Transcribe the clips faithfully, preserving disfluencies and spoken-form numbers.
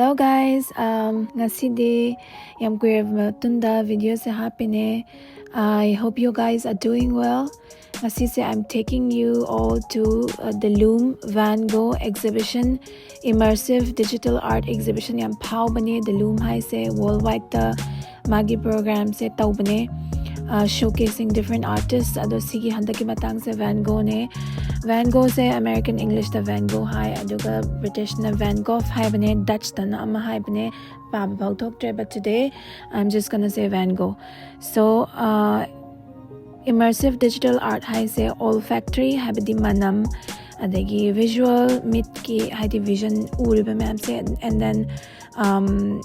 Hello guys, um, ꯉꯁꯤꯗꯤ ꯌꯥꯝ ꯀꯨꯏꯔꯕ ꯃꯇꯨꯡꯗ video say ꯍꯥꯞꯄꯤꯅꯦ. I hope you guys are doing well. ꯉꯁꯤꯁꯦ I'm taking you all to uh, the Loom Van Gogh exhibition, immersive digital art exhibition. ꯌꯥꯝ ꯐꯥꯎꯕꯅꯦ The Loom ꯍꯥꯏꯁꯦ, worldwide ꯇ ꯃꯥꯒꯤ program ꯁꯦ ꯇꯧꯕꯅꯦ, uh, showcasing different artists. ꯑꯗꯣ ꯁꯤꯒꯤ ꯍꯟꯗꯛꯀꯤ ꯃꯇꯥꯡꯁꯦ Van Gogh ꯅꯦ. Van Gogh ꯁꯦ American English ꯇ Van Gogh ꯍꯥꯏ, ꯑꯗꯨꯒ British ꯅ Van Gogh ꯍꯥꯏꯕꯅꯦ, Dutch ꯇꯅ ꯑꯃ ꯍꯥꯏꯕꯅꯦ, ꯄꯥꯕ ꯐꯥꯎ ꯊꯣꯛꯇ꯭ꯔꯦ, but today I'm just gonna say Van Gogh. So uh, immersive digital art ꯍꯥꯏꯁꯦ olfactory, ꯍꯥꯏꯕꯗꯤ ꯃꯅꯝ, ꯑꯗꯒꯤ visual, ꯃꯤꯠꯀꯤ, ꯍꯥꯏꯗꯤ vision, ꯎꯔꯤꯕ ꯃꯌꯥꯝꯁꯦ, and then um,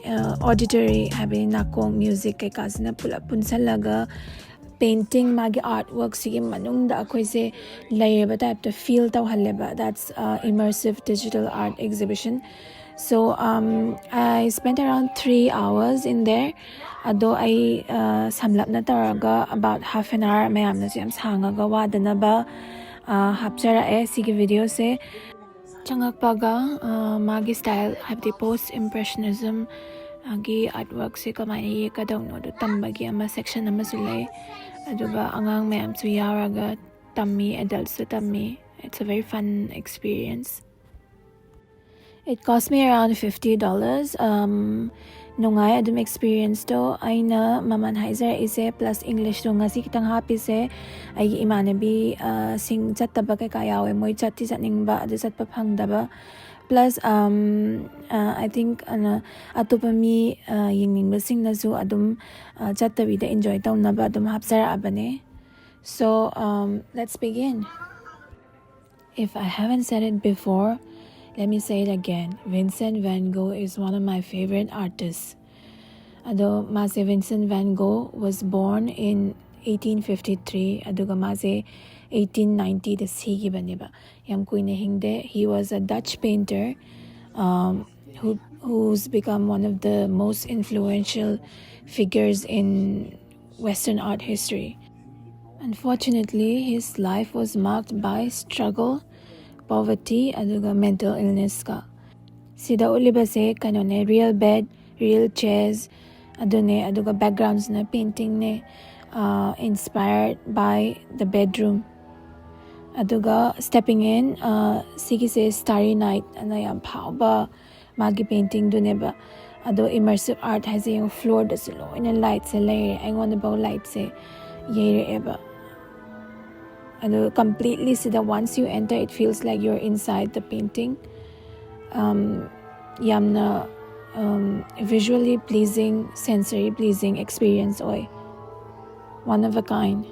uh, auditory, ꯍꯥꯏꯕꯗꯤ ꯅꯥꯀꯣꯡ, music ꯀꯩꯀꯥꯁꯤꯅ ꯄꯨꯂꯞ ꯄꯨꯟꯁꯜꯂꯒ painting, ꯃꯥꯒꯤ artwork ꯁꯤꯒꯤ ꯃꯅꯨꯡꯗ ꯑꯩꯈꯣꯏꯁꯦ ꯂꯩꯔꯕ type ꯇ feel ꯇꯧꯍꯜꯂꯦꯕ. That's uh, immersive digital art exhibition. So um, I spent around three hours in there. ꯑꯗꯣ ꯑꯩ uh, ꯁꯝꯂꯞꯅ ꯇꯧꯔꯒ about half an hour, ꯃꯌꯥꯝꯅꯁꯨ ꯌꯥꯝ ꯁꯥꯡꯉꯒ ꯋꯥꯗꯅꯕ uh, ꯍꯥꯞꯆꯔꯛꯑꯦ ꯁꯤꯒꯤ video ꯁꯦ. ꯆꯪꯉꯛꯄꯒ uh, ꯃꯥꯒꯤ style, ꯍꯥꯏꯕꯗꯤ post impressionism ꯒꯤ artwork ꯁꯦ ꯀꯃꯥꯏꯅ ꯌꯦꯛꯀꯗꯧꯅꯣꯗꯣ ꯇꯝꯕꯒꯤ ꯑꯃ section ꯑꯃꯁꯨ ꯂꯩ, ꯑꯗꯨꯒ ꯑꯉꯥꯡ ꯃꯌꯥꯝꯁꯨ ꯌꯥꯎꯔꯒ ꯇꯝꯃꯤ, adults ꯁꯨ ꯇꯝꯃꯤ. It's a very fun experience. It cost me around fifty dollars. Um, ꯅꯨꯡꯉꯥꯏ ꯑꯗꯨꯝ experience ꯇꯣ꯫ ꯑꯩꯅ ꯃꯃꯜ ꯍꯥꯏꯖꯔꯛꯏꯁꯦ plus English ꯇꯣ ꯉꯁꯤ ꯈꯤꯇꯪ ꯍꯥꯞꯄꯤꯁꯦ ꯑꯩꯒꯤ ꯏꯃꯥꯟꯅꯕꯤ uh, ꯁꯤꯡ ꯆꯠꯇꯕ ꯀꯩꯀꯥ ꯌꯥꯎꯋꯦ, ꯃꯣꯏ ꯆꯠꯇꯤ ꯆꯠꯅꯤꯡꯕ ꯑꯗꯨ ꯆꯠꯄ ꯐꯪꯗꯕ. Plus um, uh, I think uh, ꯑꯇꯣꯞꯄ ꯃꯤ uh, ꯌꯦꯡꯅꯤꯡꯕꯁꯤꯡꯅꯁꯨ ꯑꯗꯨꯝ uh, ꯆꯠꯇꯕꯤꯗ enjoy ꯇꯧꯅꯕ ꯑꯗꯨꯝ ꯍꯥꯞꯆꯔꯛꯑꯕꯅꯦ. So um, let's begin. If I haven't said it before, let me say it again. Vincent Van Gogh is one of my favorite artists. ꯑꯗꯣ ꯃꯥꯁꯦ, Vincent Van Gogh was born in eighteen fifty-three, ꯑꯗꯨꯒ ꯃꯥꯁꯦ eighteen ninety ꯗ ꯁꯤꯈꯤꯕꯅꯦꯕ꯫ ꯌꯥꯝ ꯀꯨꯏꯅ ꯍꯤꯡꯗꯦ. He was a Dutch painter um, who, who's become one of the most influential figures in Western art history. Unfortunately, his life was marked by struggle, poverty, ꯑꯗꯨꯒ mental illness ꯀ. ꯁꯤꯗ ꯎꯠꯂꯤꯕꯁꯦ ꯀꯩꯅꯣꯅꯦ, real bed, real chairs ꯑꯗꯨꯅꯦ, ꯑꯗꯨꯒ backgroundꯁꯤꯅ paintingꯅꯦ, inspired by the bedroom. ꯑꯗꯨꯒ stepping in, ꯁꯤꯒꯤꯁꯦ Starry Night ꯑꯅ ꯌꯥꯝ ꯐꯥꯎꯕ ꯃꯥꯒꯤ paintingꯗꯨꯅꯦꯕ꯫ ꯑꯗꯣ immersive art ꯍꯥꯏꯁꯦ ꯌꯦꯡꯉꯣ, floorꯗꯁꯨ ꯂꯣꯏꯅ lightꯁꯦ ꯂꯩꯔꯦ, ꯑꯩꯉꯣꯟꯗꯐꯥꯎ lightꯁꯦ ꯌꯩꯔꯛꯑꯦꯕ꯫ ꯑꯗꯣ completely ꯁꯤꯗ, once you enter, it feels like you're inside the painting. ꯌꯥꯝꯅ visually pleasing, sensory pleasing experience ꯑꯣꯏ, one of a kind.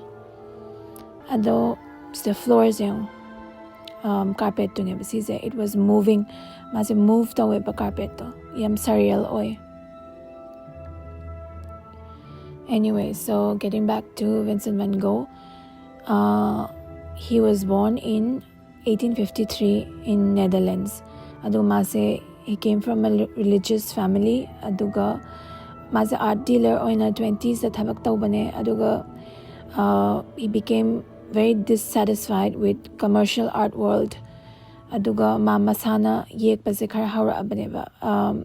ꯑꯗꯣ ꯁꯤꯗ floorꯁꯦ ꯌꯦꯡꯉꯣ, carpetꯇꯨꯅꯦꯕ ꯁꯤꯁꯦ, it was moving. ꯃꯥꯁꯦ move ꯇꯧꯋꯦꯕ carpetꯇꯣ, ꯌꯥꯝ surreal ꯑꯣꯏ꯫ Anyway, so getting back to Vincent van Gogh, he was born in eighteen fifty three in Netherlands. ꯑꯗꯨꯒ ꯃꯥꯁꯦ, he came from a religious family. ꯑꯗꯨꯒ ꯃꯥꯁꯦ art dealer ꯑꯣꯏꯅ twenties ꯊꯕꯛ ꯇꯧꯕꯅꯦ꯫ ꯑꯗꯨꯒ he became very dissatisfied with commercial art world. ꯑꯗꯨꯒ ꯃꯥ ꯃꯁꯥꯅ ꯌꯦꯛꯄꯁꯦ ꯈꯔ ꯍꯧꯔꯛꯑꯕꯅꯦꯕ꯫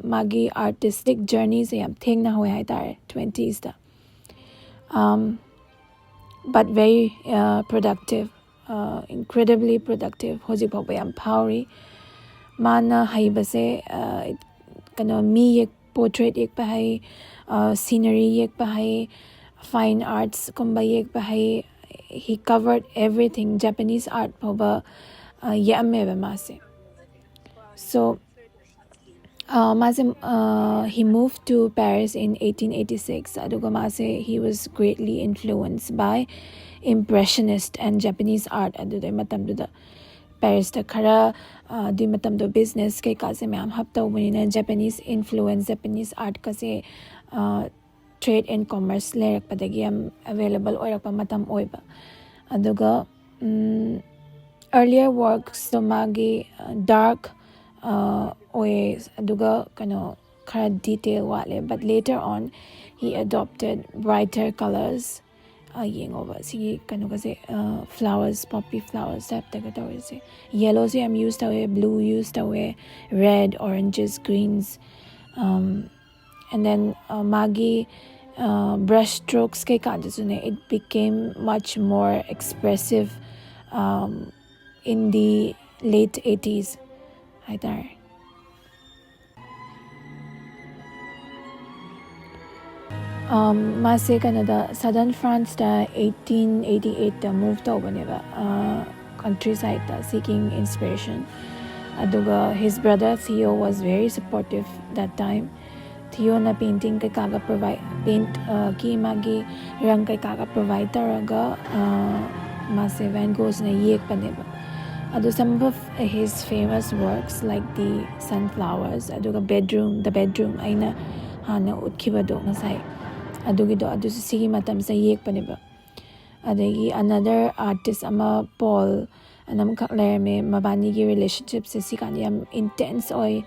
ꯃꯥꯒꯤ artistic journeyꯁꯦ ꯌꯥꯝ ꯊꯦꯡꯅ ꯍꯧꯋꯦ ꯍꯥꯏꯇꯥꯔꯦ, twenties꯫ But very productive, incredibly productive, ꯍꯧꯖꯤꯛ ꯐꯥꯎꯕ ꯌꯥꯝ ꯐꯥꯎꯔꯤ꯫ ꯃꯥꯅ ꯍꯩꯕꯁꯦ, ꯀꯩꯅꯣ, ꯃꯤ ꯌꯦꯛ portrait ꯌꯦꯛꯄ ꯍꯩ, scenery ꯌꯦꯛꯄ ꯍꯩ, fine artsꯀꯨꯝꯕ ꯌꯦꯛꯄ ꯍꯩ꯫ He covered everything, Japanese art ꯐꯥꯎꯕ ꯌꯦꯛꯑꯝꯃꯦꯕ ꯃꯥꯁꯦ꯫ So ꯃꯥꯁꯦ, he moved to Paris in eighteen eighty six. ꯑꯗꯨꯒ ꯃꯥꯁꯦ, he was greatly influenced by impressionist and Japanese art. ꯑꯗꯨꯗꯩ ꯃꯇꯝꯗꯨꯗ Parisꯇ ꯈꯔ, ꯑꯗꯨꯏ ꯃꯇꯝꯗꯣ business ꯀꯩꯀꯥꯁꯦ ꯃꯌꯥꯝ ꯍꯞ ꯇꯧꯕꯅꯤꯅ Japanese influence, Japanese artꯀꯁꯦ trade and commerce ꯂꯩꯔꯛꯄꯗꯒꯤ ꯌꯥꯝ available ꯑꯣꯏꯔꯛꯄ ꯃꯇꯝ ꯑꯣꯏꯕ꯫ ꯑꯗꯨꯒ earlier worksꯇꯣ ꯃꯥꯒꯤ dark ꯑꯣꯏ, ꯑꯗꯨꯒ ꯀꯩꯅꯣ, ꯈꯔ detail ꯋꯥꯠꯂꯦ꯫ But later on he adopted brighter colors. ꯌꯦꯡꯉꯣꯕ, ꯁꯤꯒꯤ ꯀꯩꯅꯣꯒꯁꯦ, flowers, poppy flowers typeꯇꯒ ꯇꯧꯔꯤꯁꯦ. Yellowꯁꯨ ꯌꯥꯝ use ꯇꯧꯋꯦ, blue use ꯇꯧꯋꯦ, red, oranges, greens, and then ꯃꯥꯒꯤ brush strokes ꯀꯩꯀꯥꯗꯨꯁꯨꯅꯦ, it became much more expressive in the late eighties ꯍꯥꯏꯇꯥꯔꯦ. ꯃꯥꯁꯦ ꯀꯩꯅꯣꯗ, southern Franceꯇ eighteen eighty eightꯇ move ꯇꯧꯕꯅꯦꯕ, countrysideꯇ, seeking inspiration. ꯑꯗꯨꯒ his brother Theo was very supportive that time. Theoꯅ painting ꯀꯩꯀꯥꯒ provide, paintꯀꯤ ꯃꯥꯒꯤ ꯔꯪ ꯀꯩꯀꯥꯒ provide ꯇꯧꯔꯒ ꯃꯥꯁꯦ Van Goghꯁꯤꯅ ꯌꯦꯛꯄꯅꯦꯕ. ꯑꯗꯣ some of his famous works like the Sunflowers, ꯑꯗꯨꯒ Bedroom, The Bedroom, ꯑꯩꯅ ꯍꯥꯟꯅ ꯎꯠꯈꯤꯕꯗꯣ ꯉꯁꯥꯏ, ꯑꯗꯨꯒꯤꯗꯣ, ꯑꯗꯨꯁꯨ ꯁꯤꯒꯤ ꯃꯇꯝꯁꯤꯗ ꯌꯦꯛꯄꯅꯦꯕ. ꯑꯗꯒꯤ another artist ꯑꯃ, Paul ꯑꯅ ꯑꯃꯈꯛ ꯂꯩꯔꯝꯃꯦ. ꯃꯕꯥꯅꯤꯒꯤ relationshipꯁꯦ ꯁꯤ ꯀꯥꯟꯗ ꯌꯥꯝ intense ꯑꯣꯏ,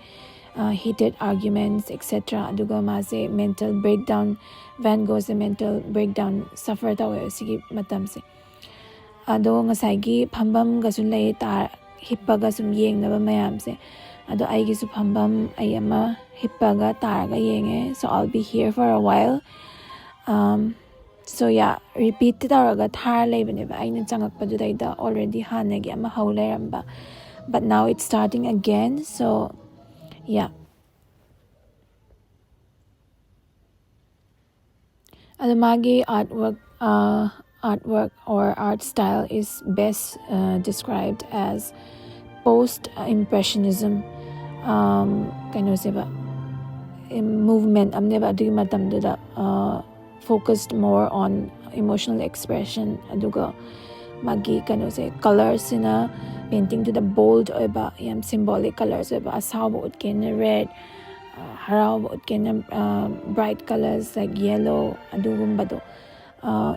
heated arguments, et cetera. ꯑꯗꯨꯒ ꯃꯥꯁꯦ mental breakdown, Van Goghꯁꯦ mental breakdown suffer ꯇꯧꯋꯦ ꯁꯤꯒꯤ ꯃꯇꯝꯁꯦ. ꯑꯗꯣ ꯉꯁꯥꯏꯒꯤ ꯐꯝꯐꯝꯒꯁꯨ ꯂꯩ, ꯇꯥ-, ꯍꯤꯞꯄꯒ ꯁꯨꯝ ꯌꯦꯡꯅꯕ ꯃꯌꯥꯝꯁꯦ. ꯑꯗꯣ ꯑꯩꯒꯤꯁꯨ ꯐꯝꯐꯝ, ꯑꯩ ꯑꯃ ꯍꯤꯞꯄꯒ ꯇꯥꯔꯒ ꯌꯦꯡꯉꯦ. So I'll be here for a while. So yeah, repeat ꯇꯧꯔꯒ ꯊꯥꯔ ꯂꯩꯕꯅꯦꯕ, ꯑꯩꯅ ꯆꯪꯉꯛꯄꯗꯨꯗꯩꯗ already ꯍꯥꯟꯅꯒꯤ ꯑꯃ ꯍꯧ ꯂꯩꯔꯝꯕ. But now it's starting again, so yeah. ꯑꯗꯣ ꯃꯥꯒꯤ artwork, artwork or art style is best described as post impressionism. ꯀꯩꯅꯣꯁꯦꯕ, movement ꯑꯃꯅꯦꯕ ꯑꯗꯨꯒꯤ ꯃꯇꯝꯗꯨꯗ, focused more on emotional expression. ꯑꯗꯨꯒ ꯃꯥꯒꯤ ꯀꯩꯅꯣꯁꯦ, colorsꯁꯤꯅ paintingꯗꯨꯗ bold ꯑꯣꯏꯕ, ꯌꯥꯝ symbolic colours ꯑꯣꯏꯕ, ꯑꯁꯥꯎꯕ ꯎꯠꯀꯦꯅ red, ꯍꯔꯥꯎꯕ ꯎꯠꯀꯦꯅ bright colours like yellow, ꯑꯗꯨꯒꯨꯝꯕꯗꯣ,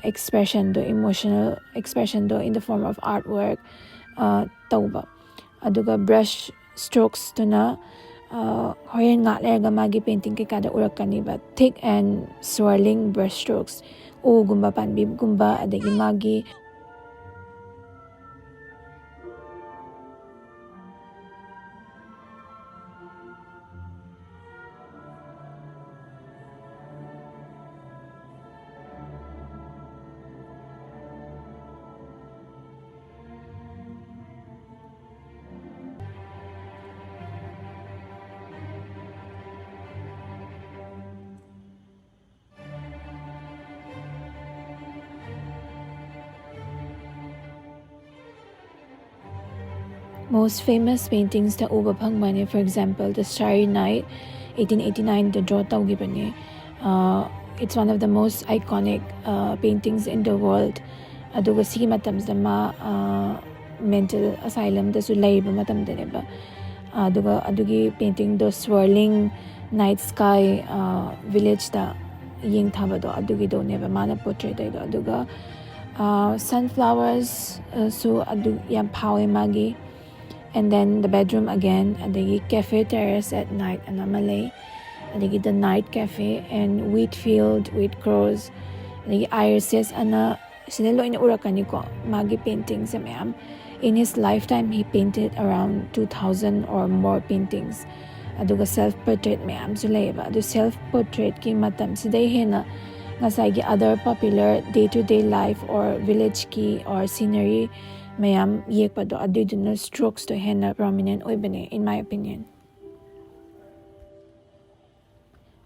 expressionꯗꯣ, emotional expressionꯗꯣ in the form of artwork ꯇꯧꯕ. ꯑꯗꯨꯒ brush strokesꯇꯨꯅ ꯍꯣꯔꯦꯟ ꯉꯥꯛ ꯂꯩꯔꯒ ꯃꯥꯒꯤ painting ꯀꯩꯀꯥꯗ ꯎꯔꯛꯀꯅꯤꯕ, thick and swirling brush strokes, ꯎꯒꯨꯝꯕ, ꯄꯥꯝꯕꯤꯒꯨꯝꯕ, ꯑꯗꯒꯤ ꯃꯥꯒꯤ most famous paintings ꯇ ꯎꯕ ꯐꯪꯕꯅꯦ. For example, The Starry Night, eighteen eighty nine the draw ꯇꯧꯈꯤꯕꯅꯦ. It's one of the most iconic paintings in the world. ꯑꯗꯨꯒ ꯁꯤꯒꯤ ꯃꯇꯝꯁꯤꯗ ꯃꯥ mental asylum ꯗꯁꯨ ꯂꯩꯕ ꯃꯇꯝꯗꯅꯦꯕ. ꯑꯗꯨꯒ ꯑꯗꯨꯒꯤ painting ꯗꯣ swirling night sky village ꯇ ꯌꯦꯡꯊꯕꯗꯣ, ꯑꯗꯨꯒꯤꯗꯣꯅꯦꯕ ꯃꯥꯅ portray ꯇꯧꯔꯤꯗꯣ. ꯑꯗꯨꯒ sunflowers ꯁꯨ ꯑꯗꯨ ꯌꯥꯝ ꯐꯥꯎꯋꯦ ꯃꯥꯒꯤ. And then The Bedroom Again, ꯑꯗꯒꯤ Cafe Terrace at Night ꯑꯅ ꯑꯃ ꯂꯩ, ꯑꯗꯒꯤ The Night Cafe and Wheat Field, Wheat Crows, ꯑꯗꯒꯤ Irises ꯑꯅ, ꯁꯤꯗ ꯂꯣꯏꯅ ꯎꯔꯛꯀꯅꯤꯀꯣ ꯃꯥꯒꯤ painting ꯁꯦ ꯃꯌꯥꯝ. In his lifetime, he painted around two thousand or more paintings. ꯑꯗꯨꯒ self portrait ꯃꯌꯥꯝꯁꯨ ꯂꯩꯌꯦꯕ. ꯑꯗꯨ self portrait ꯀꯤ ꯃꯇꯝꯁꯤꯗꯩ ꯍꯦꯟꯅ ꯉꯁꯥꯏꯒꯤ other popular day to day life or village ꯀꯤ or scenery ꯃꯌꯥꯝ ꯌꯦꯛꯄꯗꯣ, ꯑꯗꯨꯏꯗꯨꯅ strokes ꯇꯣ ꯍꯦꯟꯅ prominent ꯑꯣꯏꯕꯅꯦ, in my opinion.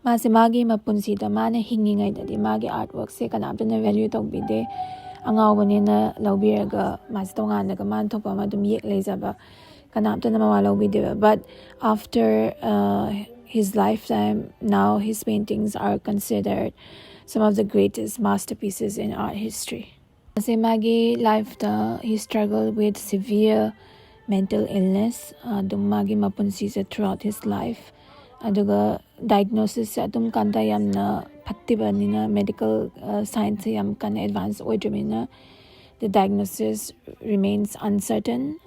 ꯃꯥꯁꯦ ꯃꯥꯒꯤ ꯃꯄꯨꯟꯁꯤꯗ, ꯃꯥꯅ ꯍꯤꯡꯉꯤꯉꯩꯗꯗꯤ ꯃꯥꯒꯤ artwork ꯁꯦ ꯀꯅꯥꯝꯇꯅ value ꯇꯧꯕꯤꯗꯦ. ꯑꯉꯥꯎꯕꯅꯦꯅ ꯂꯧꯕꯤꯔꯒ ꯃꯥꯁꯦ ꯇꯣꯉꯥꯟꯅꯒ ꯃꯥꯅ ꯊꯣꯛꯄ ꯑꯃ ꯑꯗꯨꯝ ꯌꯦꯛ ꯂꯩꯖꯕ, ꯀꯅꯥꯝꯇꯅ ꯃꯋꯥ ꯂꯧꯕꯤꯗꯦꯕ. But after his lifetime, now his paintings are considered some of the greatest masterpieces in art history. ꯃꯥꯁꯦ ꯃꯥꯒꯤ life ꯇ he struggle with severe mental illness. ꯑꯗꯨꯝ ꯃꯥꯒꯤ ꯃꯄꯨꯟꯁꯤꯁꯦ throughout his life. ꯑꯗꯨꯒ diagnosis ꯁꯦ ꯑꯗꯨꯝ ꯀꯥꯟꯗ ꯌꯥꯝꯅ ꯐꯠꯇꯕꯅꯤꯅ, medical science ꯁꯦ ꯌꯥꯝ ꯀꯟꯅ advance ꯑꯣꯏꯗ꯭ꯔꯤꯕꯅꯤꯅ, the diagnosis remains uncertain.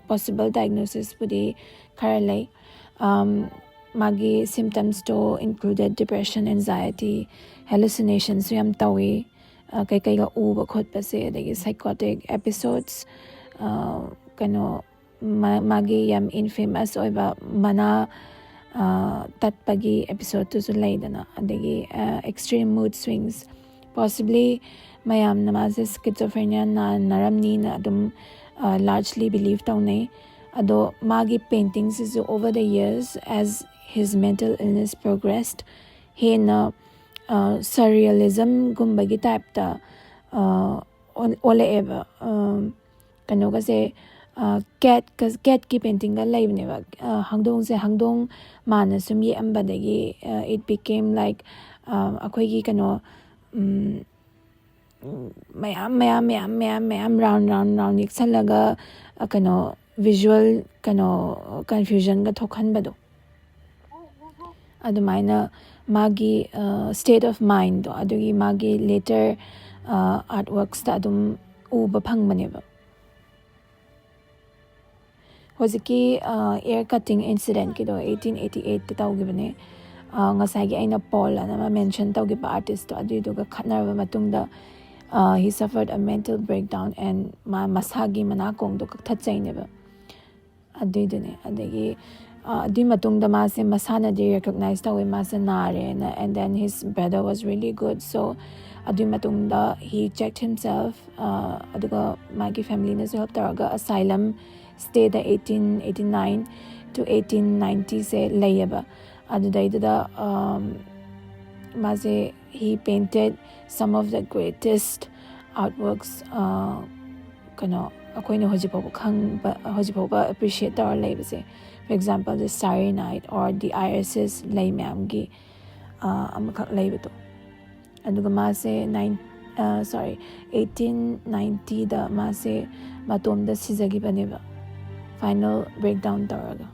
Possible diagnosis ꯄꯨꯗꯤ ꯈꯔ ꯂꯩ. Um, ꯃꯥꯒꯤ symptoms ꯇꯣ included depression, anxiety, hallucination ꯁꯨ ꯌꯥꯝ ꯇꯧꯏ꯫ ꯑ, ꯀꯩꯀꯩꯒ ꯎꯕ ꯈꯣꯠꯄꯁꯦ, ꯑꯗꯒꯤ psychotic episodes, ꯑ, ꯀꯩꯅꯣ, ꯃꯥ-, ꯃꯥꯒꯤ ꯌꯥꯝ infamous ꯑꯣꯏꯕ ꯃꯅꯥ, ꯑ, ꯇꯠꯄꯒꯤ episode ꯇꯨꯁꯨ ꯂꯩꯗꯅ, ꯑꯗꯒꯤ, ꯑ, extreme mood swings, possibly ꯃꯌꯥꯝꯅ ꯃꯥꯁꯦ schizophrenia ꯅꯥꯟꯅꯔꯝꯅꯤꯅ ꯑꯗꯨꯝ, ꯑ, largely believe ꯇꯧꯅꯩ꯫ ꯑꯗꯣ ꯃꯥꯒꯤ painting ꯁꯤꯁꯨ over the years, as his mental illness progressed, ꯍꯦꯟꯅ, ꯑ, surrealism ꯒꯨꯝꯕꯒꯤ type ꯇ, ꯑ, ꯑꯣꯜ-, ꯑꯣꯜꯂꯛꯑꯦꯕ꯫ ꯑ, ꯀꯩꯅꯣꯒꯁꯦ, ꯑ, cat ꯀ-, cat ꯀꯤ painting ꯒ ꯂꯩꯕꯅꯦꯕ꯫ ꯑ, ꯍꯧꯗꯣꯡꯁꯦ, ꯍꯧꯗꯣꯡ ꯃꯥꯅ ꯁꯨꯝ ꯌꯦꯛꯑꯝꯕꯗꯒꯤ, ꯑ, it became like, ꯑ, ꯑꯩꯈꯣꯏꯒꯤ ꯀꯩꯅꯣ, ꯎꯝ, ꯃꯌꯥꯝ, ꯃꯌꯥꯝ, ꯃꯌꯥꯝ, ꯃꯌꯥꯝ, ꯃꯌꯥꯝ round, round, round ꯌꯦꯛꯁꯜꯂꯒ, ꯑ, ꯀꯩꯅꯣ, visual, ꯀꯩꯅꯣ, confusion ꯒ ꯊꯣꯛꯍꯟꯕꯗꯣ꯫ ꯑꯗꯨꯃꯥꯏꯅ ꯃꯥꯒꯤ, ꯑ, state of mind ꯗꯣ, ꯑꯗꯨꯒꯤ ꯃꯥꯒꯤ later, ꯑ, artworks ꯇ ꯑꯗꯨꯝ ꯎꯕ ꯐꯪꯕꯅꯦꯕ꯫ ꯍꯧꯖꯤꯛꯀꯤ, ꯑ, ear cutting incident ꯀꯤꯗꯣ eighteen eighty eight ꯇ ꯇꯧꯈꯤꯕꯅꯦ꯫ ꯑ, ꯉꯁꯥꯏꯒꯤ ꯑꯩꯅ Paul ꯑꯅ ꯑꯃ mention ꯇꯧꯈꯤꯕ artist ꯇꯣ, ꯑꯗꯨꯏꯗꯨꯒ ꯈꯠꯅꯔꯕ ꯃꯇꯨꯡꯗ, ꯑ, he suffered a mental breakdown and ꯃꯥ ꯃꯁꯥꯒꯤ ꯃꯅꯥꯀꯣꯡꯗꯣ ꯀꯛꯊꯠꯆꯩꯅꯦꯕ꯫ ꯑꯗꯨꯏꯗꯨꯅꯦ꯫ ꯑꯗꯒꯤ, ꯑ, ꯑꯗꯨꯏ ꯃꯇꯨꯡꯗ ꯃꯥꯁꯦ ꯃꯁꯥꯅꯗꯤ recognize ꯇꯧꯋꯦ, ꯃꯥꯁꯦ ꯅꯥꯔꯦꯅ, and then his brother was really good, so ꯑꯗꯨꯏ ꯃꯇꯨꯡꯗ he checked himself, ꯑ, ꯑꯗꯨꯒ ꯃꯥꯒꯤ family ꯅꯁꯨ help ꯇꯧꯔꯒ asylum stay the eighteen eighty nine to eighteen ninety ꯁꯦ ꯂꯩꯌꯦꯕ꯫ ꯑꯗꯨꯗꯩꯗꯨꯗ, ꯑꯝ, ꯃꯥꯁꯦ, he painted some of the greatest artworks, ꯑ, ꯀꯩꯅꯣ, ꯑꯩꯈꯣꯏꯅ ꯍꯧꯖꯤꯛꯐꯥꯎꯕ ꯈꯪꯕ, ꯍꯧꯖꯤꯛꯐꯥꯎꯕ appreciate ꯇꯧꯔ ꯂꯩꯕꯁꯦ, for example, the Starry Night or the Irises, ꯂꯩ ꯃꯌꯥꯝꯒꯤ, ꯑ, ꯑꯃꯈꯛ ꯂꯩꯕꯗꯣ꯫ ꯑꯗꯨꯒ ꯃꯥꯁꯦ nine, ꯑ, sorry, eighteen ninety ꯗ ꯃꯥꯁꯦ ꯃꯇꯣꯝꯗ ꯁꯤꯖꯈꯤꯕꯅꯦꯕ, final breakdown ꯇꯧꯔꯒ꯫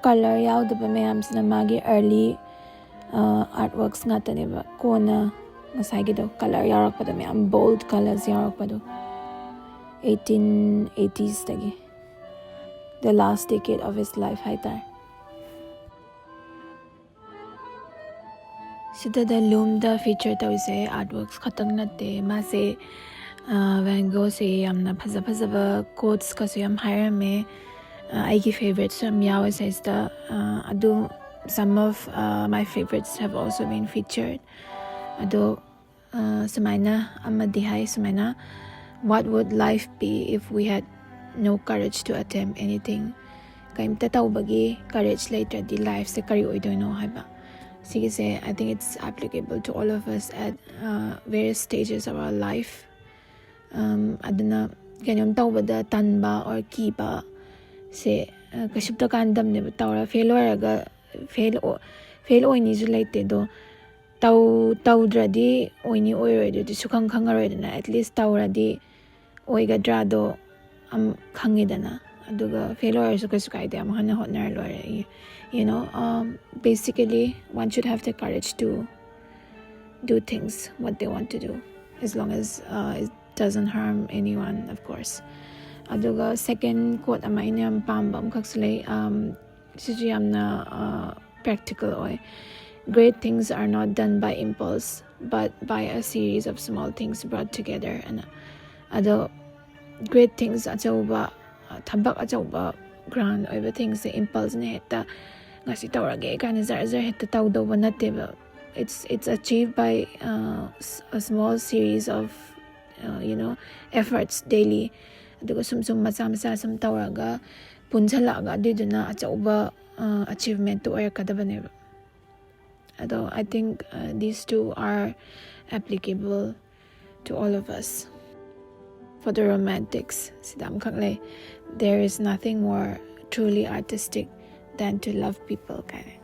ꯀꯂꯔ ꯌꯥꯎꯗꯕ ꯃꯌꯥꯝꯁꯤꯅ ꯃꯥꯒꯤ early artworks ꯉꯥꯛꯇꯅꯦꯕ꯫ ꯀꯣꯟꯅ ꯉꯁꯥꯏꯒꯤꯗꯣ ꯀꯂꯔ ꯌꯥꯎꯔꯛꯄꯗꯣ, ꯃꯌꯥꯝ bold colours ꯌꯥꯎꯔꯛꯄꯗꯣ, eighteen eightiesꯇꯒꯤ, the last decade of his life ꯍꯥꯏꯇꯥꯔꯦ꯫ ꯁꯤꯗ The Loomꯗ feature ꯇꯧꯔꯤꯁꯦ artworks ꯈꯛꯇꯪ ꯅꯠꯇꯦ꯫ ꯃꯥꯁꯦ, Van Goghꯁꯦ ꯌꯥꯝꯅ ꯐꯖ ꯐꯖꯕ quotesꯀꯁꯨ ꯌꯥꯝ ꯍꯥꯏꯔꯝꯃꯦ꯫ ꯑꯩꯒꯤ favouriteꯁꯨ ꯌꯥꯝ ꯌꯥꯎꯋꯦ ꯁꯤꯗꯩꯁꯤꯗ꯫ ꯑꯗꯨ some of my favourites have also been featured꯫ ꯑꯗꯣ ꯁꯨꯃꯥꯏꯅ ꯑꯃꯗꯤ ꯍꯥꯏ ꯁꯨꯃꯥꯏꯅ, "What would life be if we had no courage to attempt anything?" ꯀꯔꯤꯝꯇ ꯇꯧꯕꯒꯤ courage ꯂꯩꯇ꯭ꯔꯗꯤ lifeꯁꯦ ꯀꯔꯤ ꯑꯣꯏꯗꯣꯏꯅꯣ ꯍꯥꯏꯕ꯫ ꯁꯤꯒꯤꯁꯦ, I think it's applicable to all of us at various stages of our life꯫ ꯑꯗꯨꯅ ꯀꯩꯅꯣꯝ ꯇꯧꯕꯗ ꯇꯟꯕ or ꯀꯤꯕ ꯁꯦ ꯀꯩꯁꯨꯝꯇ ꯀꯥꯟꯗꯝꯅꯦꯕ꯫ ꯇꯧꯔ fail ꯑꯣꯏꯔꯒ fail fail ꯑꯣꯏꯅꯤꯁꯨ ꯂꯩꯇꯦ꯫ ꯑꯗꯣ ꯇꯧ ꯇꯧꯗ꯭ꯔꯗꯤ ꯑꯣꯏꯅꯤ ꯑꯣꯏꯔꯣꯏ ꯑꯗꯨꯗꯤ ꯁꯨꯈꯪ ꯈꯪꯉꯔꯣꯏꯗꯅ꯫ At least ꯇꯧꯔꯗꯤ ꯑꯣꯏꯒꯗ꯭ꯔꯥꯗꯣ ꯈꯪꯉꯤꯗꯅ꯫ ꯑꯗꯨꯒ fail ꯑꯣꯏꯔꯁꯨ ꯀꯩꯁꯨ ꯀꯥꯏꯗꯦ, ꯑꯃꯨꯛ ꯍꯟꯅ ꯍꯣꯠꯅꯔ ꯂꯣꯏꯔꯦ꯫ You know, basically one should have the courage to do things what they want to do, as long as it doesn't harm anyone, of course. ꯑꯗꯨꯒ second quote ꯑꯃ ꯑꯩꯅ ꯌꯥꯝ ꯄꯥꯝꯕ ꯑꯃꯈꯛꯁꯨ ꯂꯩ꯫ ꯁꯤꯁꯨ ꯌꯥꯝꯅ practical ꯑꯣꯏ꯫ "Great things are not done by impulse, but by a series of small things brought together" ꯑꯅ꯫ ꯑꯗꯣ great things, ꯑꯆꯧꯕ ꯊꯕꯛ, ꯑꯆꯧꯕ grand ꯑꯣꯏꯕ thingsꯁꯦ impulseꯅ ꯍꯦꯛꯇ ꯉꯁꯤ ꯇꯧꯔꯒꯦ ꯀꯥꯏꯅ ꯖꯔ ꯖꯔ ꯍꯦꯛꯇ ꯇꯧꯗꯧꯕ ꯅꯠꯇꯦꯕ꯫ It's it's achieved by a small series of you know efforts daily. ꯑꯗꯨꯒ ꯁꯨꯝ ꯁꯨꯝ ꯃꯆꯥ ꯃꯆꯥ ꯁꯨꯝ ꯇꯧꯔꯒ ꯄꯨꯟꯁꯤꯜꯂꯛꯑꯒ ꯑꯗꯨꯏꯗꯨꯅ ꯑꯆꯧꯕ achievementꯇꯨ ꯑꯣꯏꯔꯛꯀꯗꯕꯅꯦꯕ꯫ ꯑꯗꯣ I think these two are applicable to all of us. For the romantics, ꯁꯤꯗ ꯑꯃꯈꯛ ꯂꯩ, "There is nothing more truly artistic than to love people" ꯀꯥꯏꯅ꯫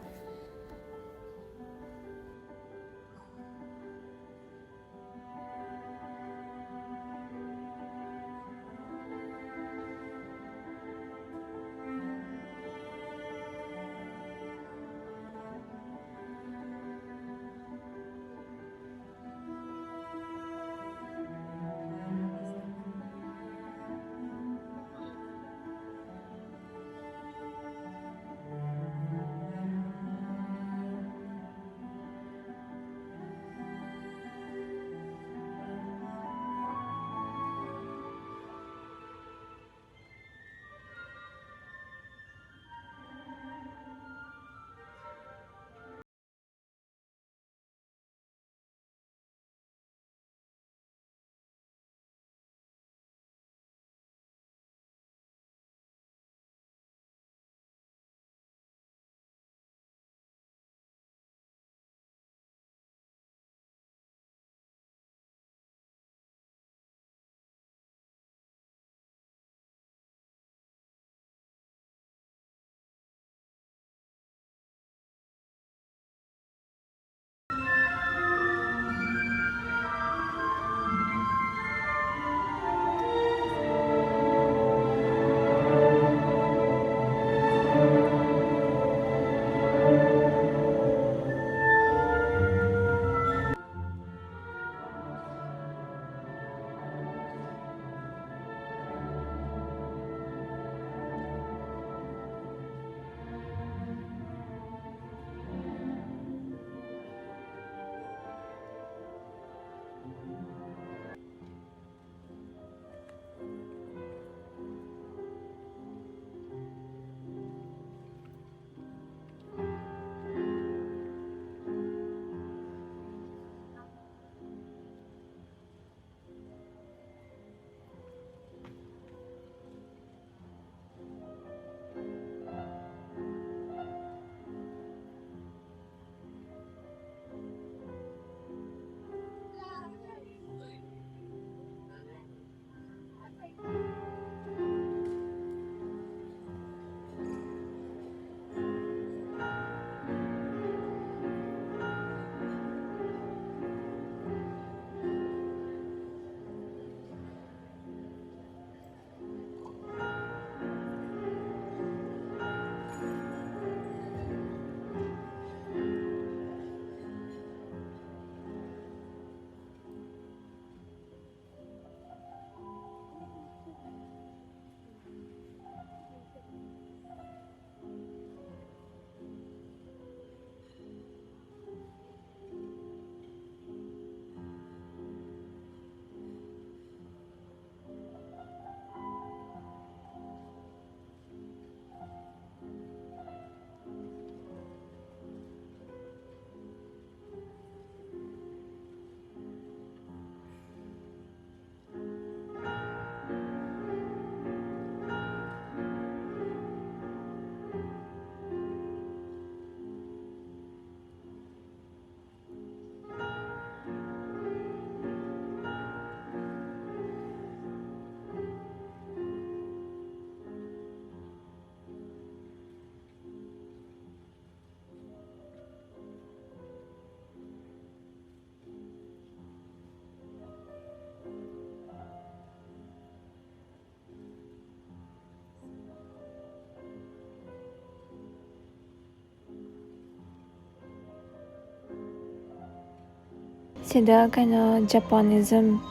ꯁꯤꯗ ꯀꯩꯅꯣ, Japonism,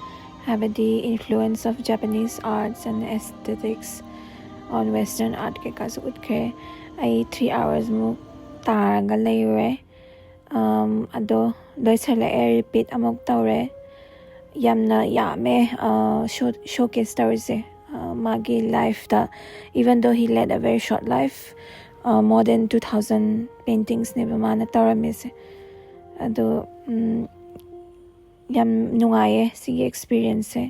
ꯍꯥꯏꯕꯗꯤ influence of Japanese arts and aesthetics on Western art ꯀꯩꯀꯥꯁꯨ ꯎꯠꯈ꯭ꯔꯦ꯫ ꯑꯩ three hours ꯃꯨꯛ ꯇꯥꯔꯒ ꯂꯩꯔꯨꯔꯦ꯫ ꯑꯝ, ꯑꯗꯣ ꯂꯣꯏꯁꯤꯜꯂꯛꯑꯦ, repeat ꯑꯃꯨꯛ ꯇꯧꯔꯦ꯫ ꯌꯥꯝꯅ ꯌꯥꯝꯃꯦ, ꯑ, show, showcase ꯇꯧꯔꯤꯁꯦ, ꯑ, ꯃꯥꯒꯤ life ꯇ, even though he led a very short life, ꯑ, more than two thousand paintings ꯅꯦꯕ ꯃꯥꯅ ꯇꯧꯔꯝꯃꯤꯁꯦ꯫ ꯑꯗꯣ, ꯎꯝ, ꯌꯥꯝ ꯅꯨꯡꯉꯥꯏꯌꯦ ꯁꯤꯒꯤ experience say.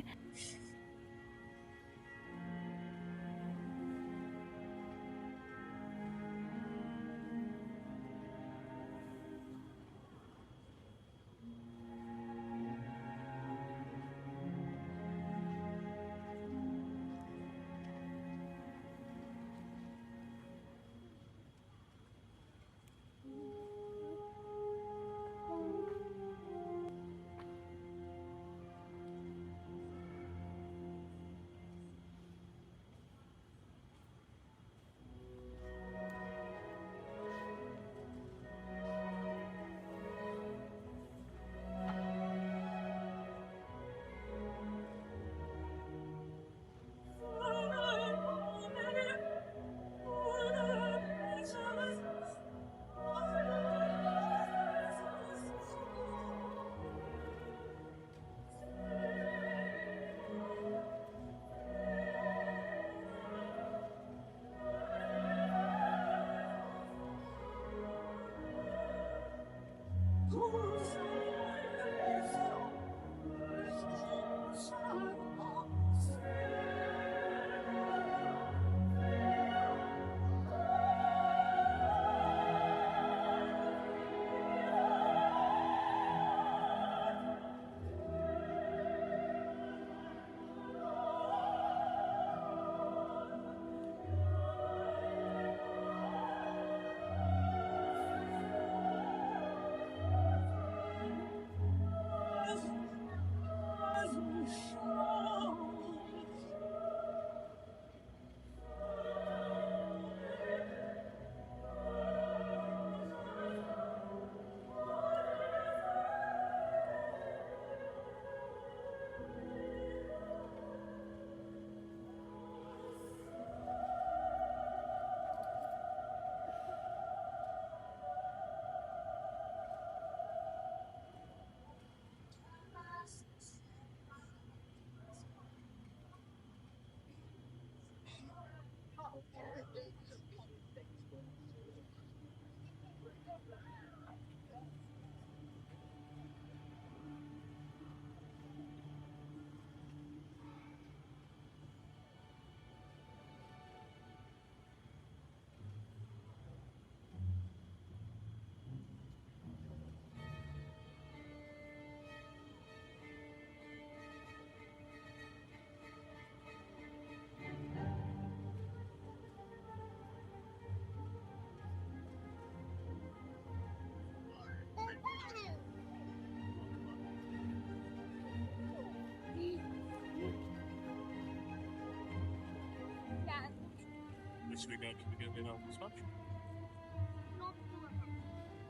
This weekend, can we get it on this much?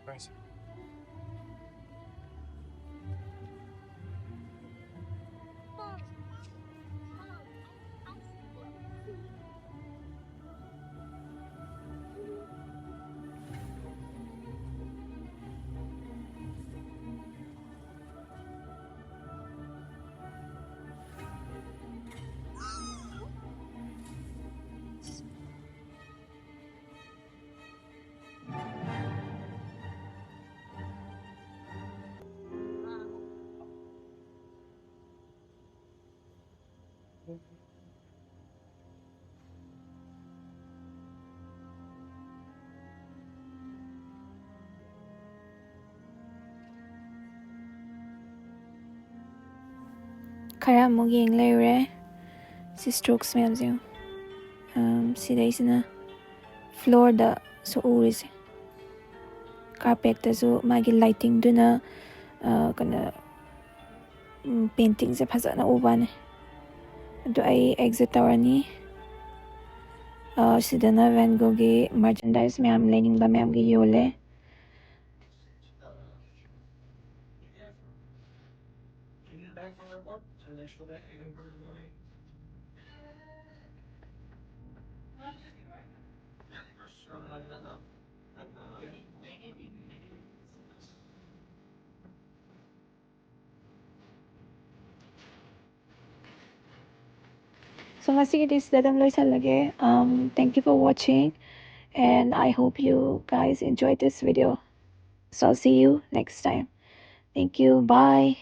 Thanks. ꯈꯔ ꯑꯃꯨꯛ ꯌꯦꯡ ꯂꯩꯔꯨꯔꯦ꯫ ꯁꯤ strokes ꯃꯌꯥꯝꯁꯦ ꯌꯦꯡꯉꯨ꯫ ꯑꯝ, ꯁꯤꯗꯩꯁꯤꯅ floorꯗꯁꯨ ꯎꯔꯤꯁꯦ꯫ Carpetꯇꯁꯨ ꯃꯥꯒꯤ lightingꯗꯨꯅ, ꯑ, ꯀꯩꯅꯣ, ꯎꯝ, paintingꯁꯦ ꯐꯖꯅ ꯎꯕꯅꯦ꯫ ꯑꯗꯣ ꯑꯩ exit ꯇꯧꯔꯅꯤ꯫ ꯑ, ꯁꯤꯗꯅ Van Goghꯒꯤ merchandise ꯃꯌꯥꯝ, ꯂꯩꯅꯤꯡꯕ ꯃꯌꯥꯝꯒꯤ ꯌꯣꯜꯂꯦ꯫ So, ꯉꯁꯤꯒꯤꯗꯤ ꯁꯤꯗ ꯑꯗꯨꯝ ꯂꯣꯏꯁꯜꯂꯒꯦ꯫ Um, thank you for watching, and I hope you guys enjoyed this video. So I'll see you next time. Thank you. Bye.